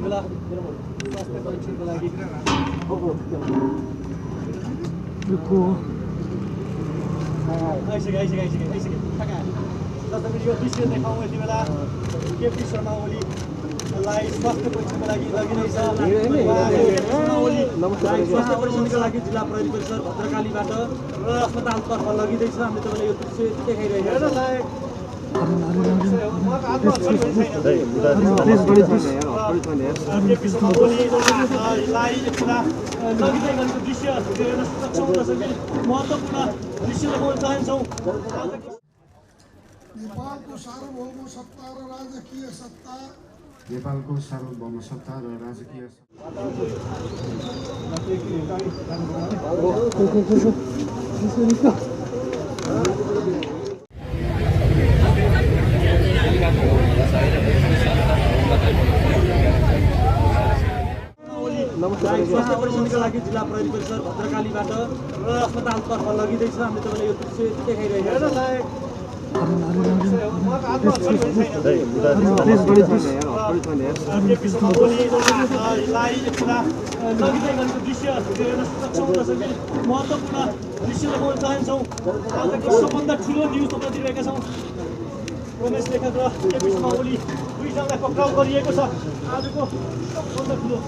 बेला स्वास्थ्य परीक्षणको लागि आइसक्यो जसरी यो दृश्य देखाउँ यति बेला केपी शर्मा ओलीलाई स्वास्थ्य परीक्षणको लागि लगिँदैछ। शर्मा ओलीलाई स्वास्थ्य परीक्षणको लागि जिल्ला प्रहरी परिसर भद्रकालीबाट अस्पतालतर्फ लगिँदैछ। हामीले तपाईँलाई यो दृश्य देखाइरहेका छौँ। केपी शर्मा ओलीलाई लगिँदै गरेको दृश्य हेर्न सक्छौँ। जसरी महत्त्वपूर्ण दृश्य देखाउन चाहन्छौँ। नेपालको सार्वभौम सत्ता र राजकीय सत्ता नेपालको सार्वभौम सत्ता र राजकीय स्वास्थ्य परीक्षणको लागि जिल्ला प्रहरी परिसर भद्रकालीबाट अस्पतालतर्फ लगिँदैछ। हामीले तपाईँलाई यो दृश्य देखाइरहेका छौँ। केपी शर्मा ओलीलाई लगिँदै गरेको दृश्य हेर्न सक्छौँ। जसरी महत्त्वपूर्ण दृश्य देखाउन चाहन्छौँ। आजको सबभन्दा ठुलो न्युज तपाईँ दिइरहेका छौँ। रमेश लेखक र केपी शर्मा ओली दुईजनालाई पक्राउ गरिएको छ। आजको सबभन्दा ठुलो हो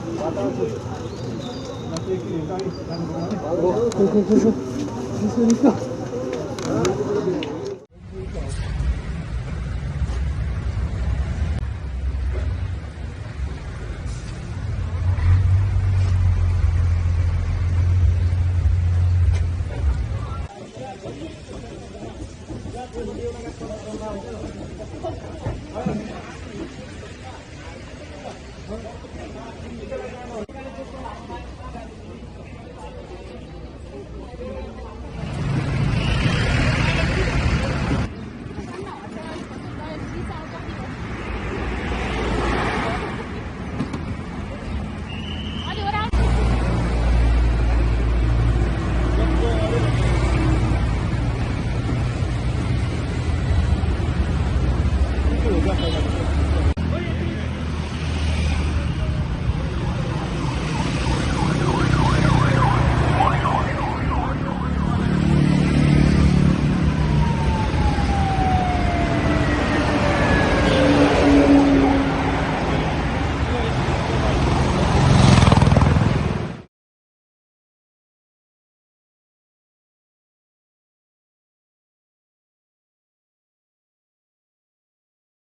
गया।